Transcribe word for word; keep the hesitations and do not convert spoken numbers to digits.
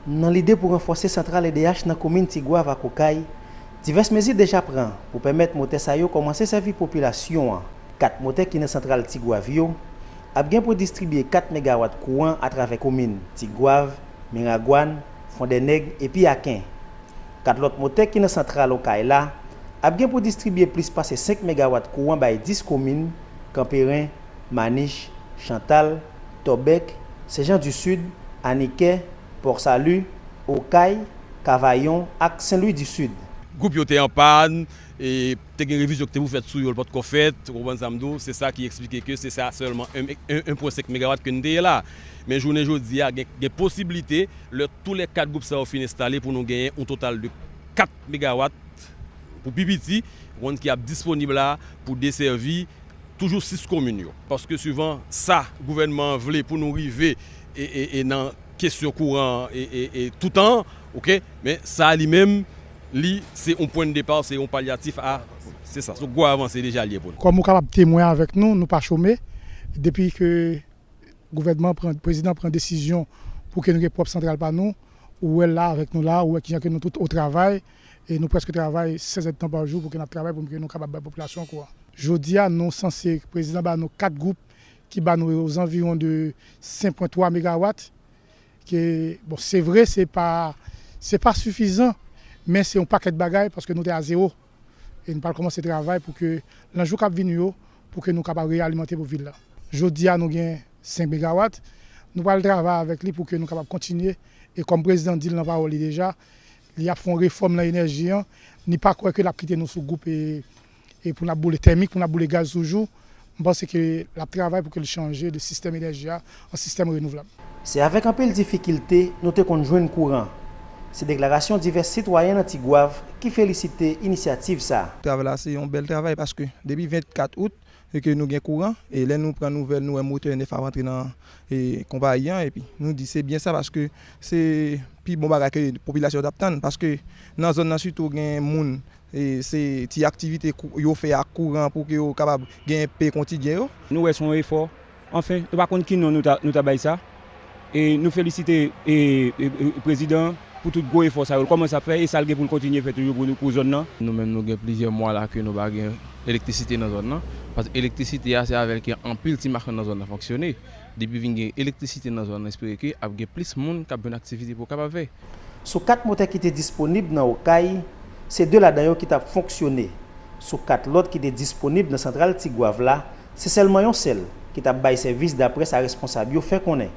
Nan lide pou ranfòse santral E D H nan komin Tigwav ak Okay, divès mezi deja pran pou pèmèt motè sa yo kòmanse sèvi popilasyon an. Kat motè ki nan santral Tigwav yo ap gen pou distribye kat megawat kouran atravè komin Tigwav, Miragwàn, Fondènèg epi Aken. Kat lòt motè ki nan santral Okay la ap gen pou distribye plis pase senk megawat kouran bay dis komin, Kanperen, Manich, Chantal, Tòbèk, Sen Jan di Sid, Anikè, Pòsali, Okay, Kavayon ak Sen Lwi di Sid. Gwoup yo te an pàn, e te gen revizyon ki te pou fèt sou yo, l pa t ko fèt, ou konprann sa m di w, se sa ki eksplike ke se sa sèlman en, en, en pwen senk megawat ke n te ye la. Men jounen jodi a, gen, gen posiblite, lè tou lè kat gwoup sa yo fin enstale, pou nou genyen yon total de kat megawat, pou pi piti, ou konprann, ki ap disponib la pou desèvi toujou sis komin yo. Paske sivan sa gouvènman an vle pou nou rive e, e, e nan kesyon kouran e, e, e toutan, oke? Men sa li menm, li se yon pwen de depa, se yon palyatif a, se sa, se yon gwo avanse deja li ye pou nou. Kòm ou kapab temwen avèk nou, nou pa chome. Depi ke gouvènman pran, prezidan pran desizyon pou ke nou gen pwòp santral pa nou, ou wè l la avèk nou la, ou wè kijan ke nou tout o travay, e nou prèske travay sèz èdtan pa jou pou ke n ap travay pou ke nou kapab bay popilasyon an kouran. Jodi a, nou sanse, prezidan ba nou kat gwoup ki ba nou ozanviwon de senk pwen twa megawat, ke, bon, se vre, se pa, se pa sifizan, men se yon pakèt bagay, paske nou te a zewo. E nou pral kòmanse travay pou ke, nan jou k ap vini yo, pou ke nou kapab reyalimante pou vil la. Jodi a, nou gen senk megawat. Nou pral travay avèk li pou ke nou kapab kontinye. E kòm prezidan di l nan pawòl li deja, li ap fè yon refòm nan enèji an. Li pa kwè ke l ap kite nou sou gwoup e, e pou n ap boule tèmik, pou n ap boule gaz toujou. M panse ke l ap travay pou ke l chanje de sistèm enèji a an sistèm renouvlab. Se avèk anpil difikilte nou te konn jwenn kouran. Se deklarasyon divès sitwayen nan Tigwav ki felisite inisyativ sa a. Travay la se yon bèl travay paske depi vennkat out, e ke nou gen kouran, e lè nou pran nouvèl, nou wè motè nèf ap antre nan, e, konpayi an, epi nou di se byen sa, paske se pi bon bagay ke popilasyon t ap tann, paske nan zòn nan sitou gen moun, e, se ti aktivite kou-, yo fè ak kouran pou ke yo kapab gen pe kotidyen yo. Nou wè se yon efò. Anfen, nou pa konn ki non nou ta, nou ta bay sa. E nou felisite, e, e, e, prezidan pou tout gwo efò sa yo l kòmanse ap fè e sa l gen pou l kontinye fè toujou pou, pou zòn nan. Nou menm, nou gen plizyè mwa la ke nou pa gen elektrisite nan zòn nan. Paske elektrisite a, se avè l ke anpil ti machann nan zòn nan fonksyone. Depi vin gen elektrisite nan zòn nan, espere ke ap gen plis moun k ap jwenn aktivite pou yo kapab fè. Sou kat motè ki te disponib nan Okay, se de ladan yo ki t ap fonksyone. Sou kat lòt ki te disponib nan santral Tigwav la, se sèlman yon sèl ki t ap bay sèvis, daprè sa responsab yo fè konnen.